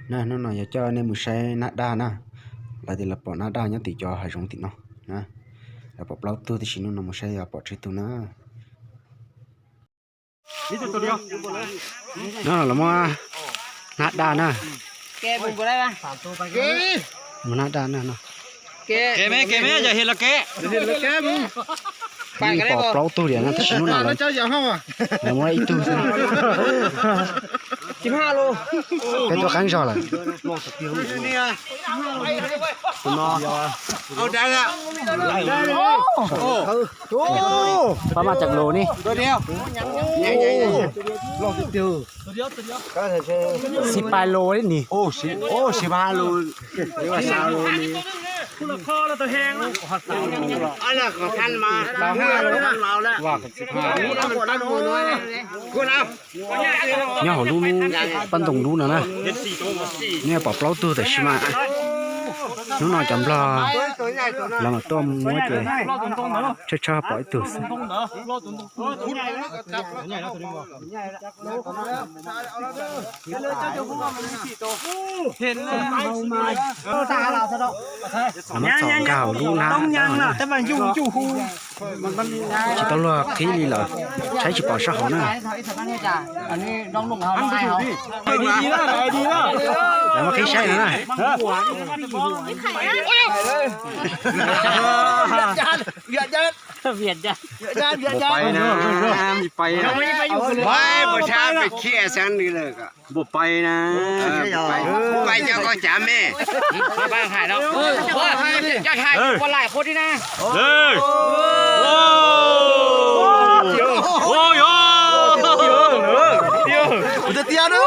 Na, hnub no yog coj nej mus saib nab daj na. Lawv tias lawv pom nab daj nyob tim cov hav zoov tim no na. Lawv pom plaub tug, tiam sis hnub no mus saib yog pom tsib tug na. No los muab nab daj na. Mus nab daj na no. Pom plaub tug diam no, tiam sis hnub no lawv muab ib tug xwb. Peb tuaj qeeb zog lawm. Pab maj cam lus ni. Xib pab lus li ni. Nyob hauv lub paj ntoos lub no na. Nej pom plaub tug tiam sis mas hnub no cov nplog lawv mam tuaj muab ces tshaj tshaj pom ib tug xwb. Lawv muab txhom nkag hauv lub nab na. Tsis tau luag qhib li lawm, saib tsis pom sab hauv na. Lawv muab qhib saib no na. Npaum pais na. Npaum pais cov koj cav me. Kuv tias tias na.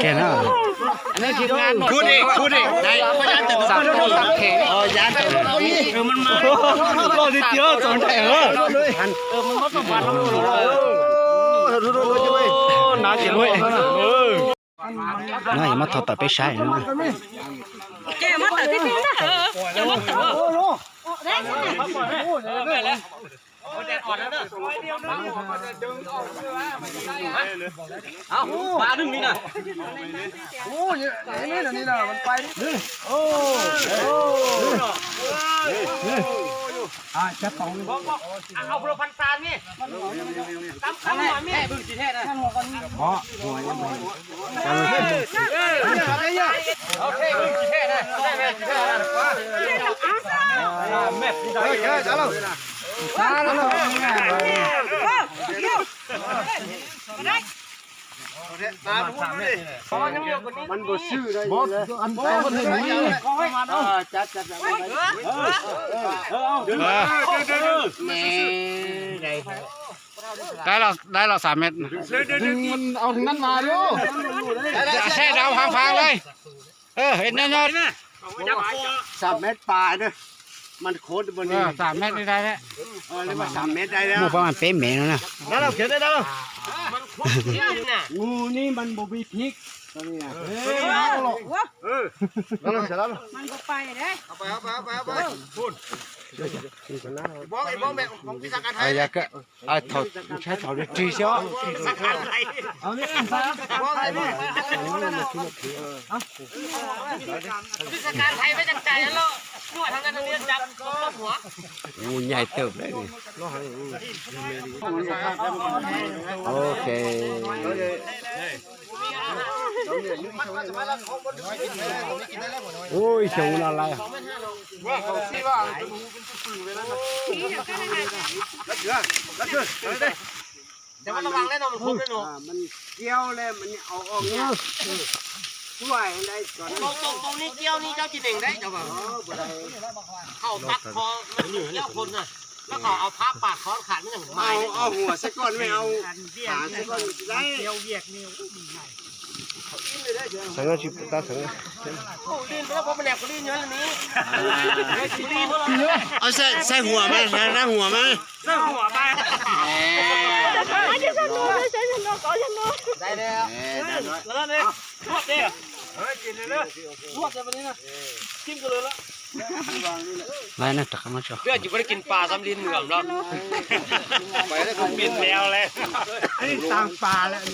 Kiag na. Kuv de, kuv de. Loj tiag tiag txaus ntshai heev. No yog muab thau tawm peb saib no. Đáy lò, đáy lò xà mệt. Đừng, đừng, đừng, đừng. Ao thằng ngắn mà đi. Xe đào phang phang đây. Ơ, hết nho nho. Xà mệt pa nữa. Mày khốn đi. Xà mệt đi đây đấy. Ơ, lấy mà xà mệt đây đó. Mua bao ăn pé mẹ nó nè. Đó đâu, kiểu đây đâu. Ngu ni, mày bộ bị phik. Đó nè. Ê, đó đâu. Đó đâu, đó đâu. Mày bộ bay đấy. Apa, apa, apa, apa. Phone. Ibong, Ibong, mẹ, không biết sao cắt hay. Ai, thaum saib thaum rig rig xwb. Ua, nyaij tawm. Ok. Ui, xyoo no lawm. แต่ว่าระวังแน่นอนมันครบแน่นอน มันเกี้ยวเลย มันเอาออกเนี่ย ช่วยได้ก่อน ตรงตรงตรงนี้เกี้ยวนี่เจ้าจีเหน่งได้เจ้าบ่าว เขาตัดคอมันอยู่เกี้ยวคนน่ะ แล้วเขาเอาผ้าปาดคอขาดไม่อย่าง เอา เอาหัวซะก่อน ไม่เอาขาซะก่อนได้ Sawv tsis tas sawv. Saib huam mas, saib huam mas. Lawv na, rov qab muab tso. Twb tsis muaj leej kiv pas xab li nws los. Pis leo le. Tag pas lawm.